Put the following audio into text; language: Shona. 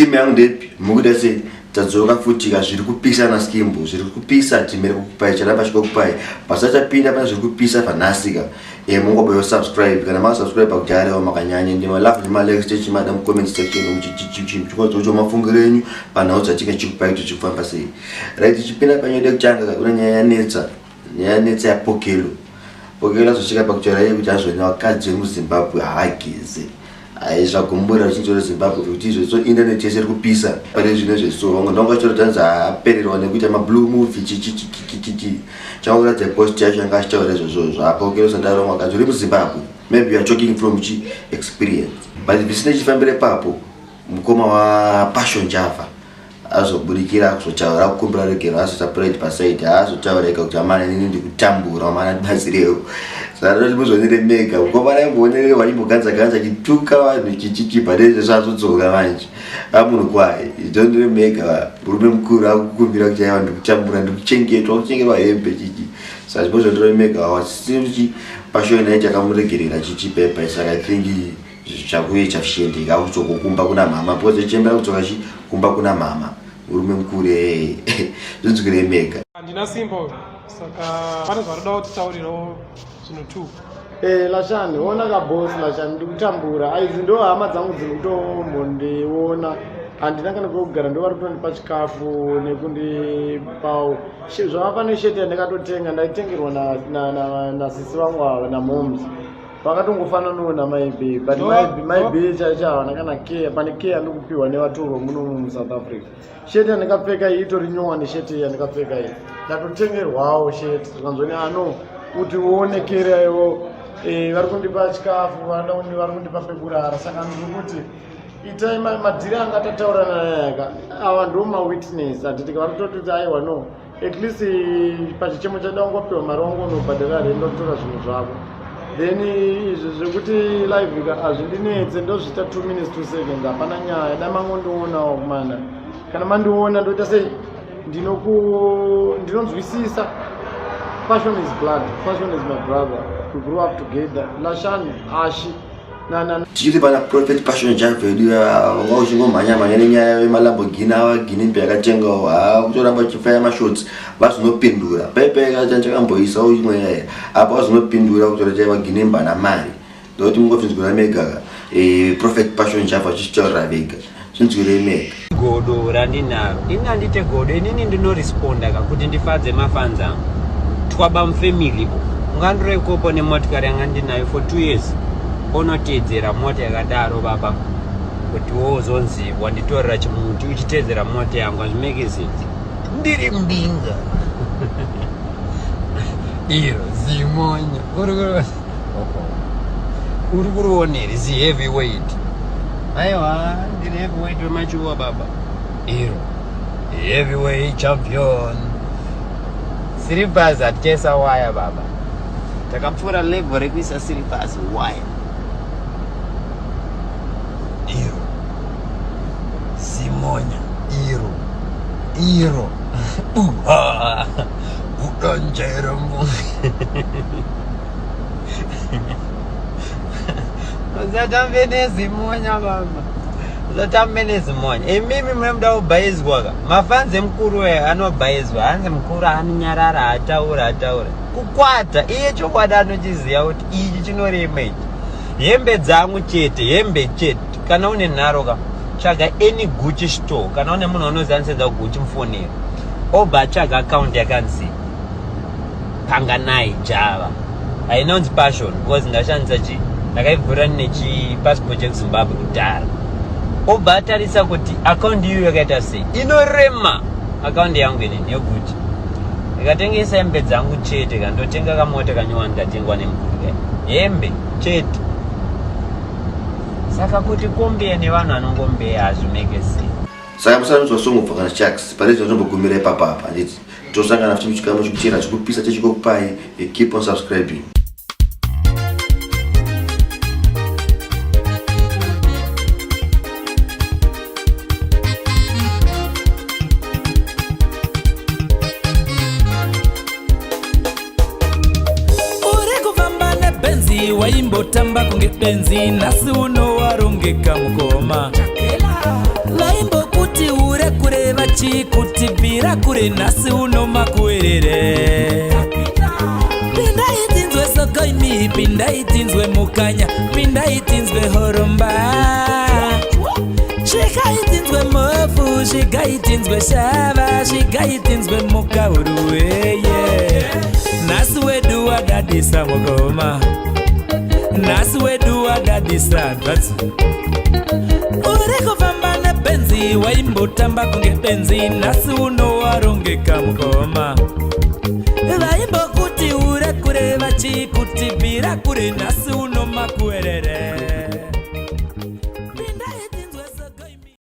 Team yangu ndepi mukuita sei tadzoka futi ka zviri kupisa na skimbo zviri kupisa team iri kukupai charamba chikokupai pasachapinda pane zviri kupisa panhasi ka e mungoboyo subscribe kana masubscribe pakujarewo makanyanya ndi malove nemalikes techimada mucomment section muchichichichichikonzocho mafungiro enyu panhau dzatinge tichikupai kuti zvikufamba sei right tichipinda panyaya yekutanga ka kuna nyaya yanetsa nyaya yanetsa yapokelo pokelo azosvika pakutaura iye kuti azvona vakadzi vemuzimbabwe haageze Zvagumbura ruzhinji rweZimbabwe kuti izvo so internet yese iri kupisa pane zvino zveso vamwe ndonga vachitaura tanzi apererwa nekuita mablue movie chichichichichichi chakuratidza post yacho yanga achitaura izvozvo zvaapokero sadaro mwakadzi uri muzimbabwe maybe you are talking from chi experience but zvisina chifambire papo mukoma wapassion java azoburikira kuzotaura akukumbira regero azoita pride pasaidi haazotaura ega kuti amana inini ndikutambura amana ndibatsirewo saka ndoti muzvonere mega mukomana aimboonere achimboganza ganza achituka vanhu chichichibva nezvese azodzoka manje amunhu kwaye ndonere mega murume mukuru akukumbira kuti aiwa ndikutambura ndikuchengetwa kuchengetwa hembe chichi saka chimozvonere mega wasisi pashoina yaiti akamuregerera chichipepa saka i think Zvichakuye chafishendeka akudzoka kumba kuna mama because chembera kudzoka chi kumba kuna mama murume mukuru ee zvinzwirei mega. Handina simba uyu saka pane zvanoda kutitaurirawo zvinhu two. Eh, Lashani, ona kaboss Lashani, ndikutambura. Aizi ndo hama dzangu dziri kutombondiona. Handina kana kwekugara ndo vari kutondipa chikafu nekundipawo. Zvava pane sheti yandakatotenga ndaitengerwa na, na, na, na sisi vangu ava namoms. Vakatongofananawo namai B but mai B chaicho havana kana care, pane care yandikupiwa nevatorwa muno muSouth Africa. Sheti yandikapfeka iyi itori nyowani sheti yandikapfeka iyi. Ndatotengerwawo sheti zvikanzoni ano kuti uonekerewo eh, vari kundipa chikafu vari kundipa pekurara saka ndiri kuti itai madhiri anga tataura nayaka ava ndo mawitness handiti vari kutototi aiwa no at least pachichemo chada ungopiwa mari wangu unobhadhara rent ndokutora zvinhu zvako then izvi zvekuti live ka hazvindinetse ndozviita 2 minutes 2 seconds hapana nyaya dai mangondionawo kumana kana mandiona ndoita sei ndinoku ndinonzwisisa passion is blood passion is my brother we grew up together lashan ashi Tichiri pana Prophet Passion Java yedu vanga uchingomhanya mhanya nenyaya yemaLamborghini ava Ginimbi yakatengawo haa kutoramba uchifaya mashots vazonopindura paipai chakamboisawo imwe yaya apa vazonopindura kutora chaiva Ginimbi ana mari ndokuti mungozvinzwira mega ka eh, Prophet Passion Java vachitaurira vega zvinzwirei mega godo randinaro ini handite godo inini ndinoresponda ka kuti ndifadze mafans angu twaba mufamily bo ungandirekopo nemotikari yanga ndinayo for two years onoteedzera mota yakadaro baba kuti wozonzi wanditorera chimuti uchiteedzera mota yangu hazvimeke sense ndiri mbinga iro zimonya uri kurioneri zi heavy weight aiwa ndiri heavy weight wemachuwa baba iro heavy weight champion siripas hatichaisa waya baba takapfuura level rekuisa siripas waya iro zimonya iro iro uha udonjero usatambe nezimonya baba usatambe nezimonya imimi mune muda kubhaizwa ka mafanzi emukuru uyo anobhaizwa hanzi mukuru anonyarara ataura ataura kukwata iye chokwadi anochiziva kuti ichi chinorema ichi hembe dzangu chete hembe chete kana une nharo ka tsvaga any gucci store kana une munhu unoziva anosenza kugucci mufonero obva atsvaga account yakanzi panganai java haina kunzi passion because ndashandisa chii ndakaivhura nechipassport chekuzimbabwe kudhara obva atarisa kuti akaundi iyoyo yakaita sei inorema akaundi yangu inini yeguti ndikatengesa hembe dzangu chete ka ndotenga kamota kanyowani katengwa nemukuru kai hembe chete saka kuti kombeya nevanhu anongombeya hazvimeke sei saka musanzwa song ubva kana chaks pane zvinotombogumira ipapa apa handiti tosangana futi muchikamu chikuchera chikupisa chechikokupai keep on subscribing Uri kufamba nebenzi waimbotamba kunge benzi nhasi uno warongeka mukoma. Vachikutibvira kure, nhasi uno makuwerere. Pindai tinzwe Sokoimi, pindai tinzwe Mukanya, pindai tinzwe Horomba, svikai tinzwe Mofu, svikai tinzwe Shava, svikai tinzwe Mukauruweye. Nhasi wedu wadadisa mukoma, nhasi wedu wadadisa hanzvadzi. Uri kufamba nebenzi, waimbotamba kunge benzi, nhasi uno warongeka mukoma. Vaimbokuti ure kure, vachikutibvira kure, nhasi uno makuwerere.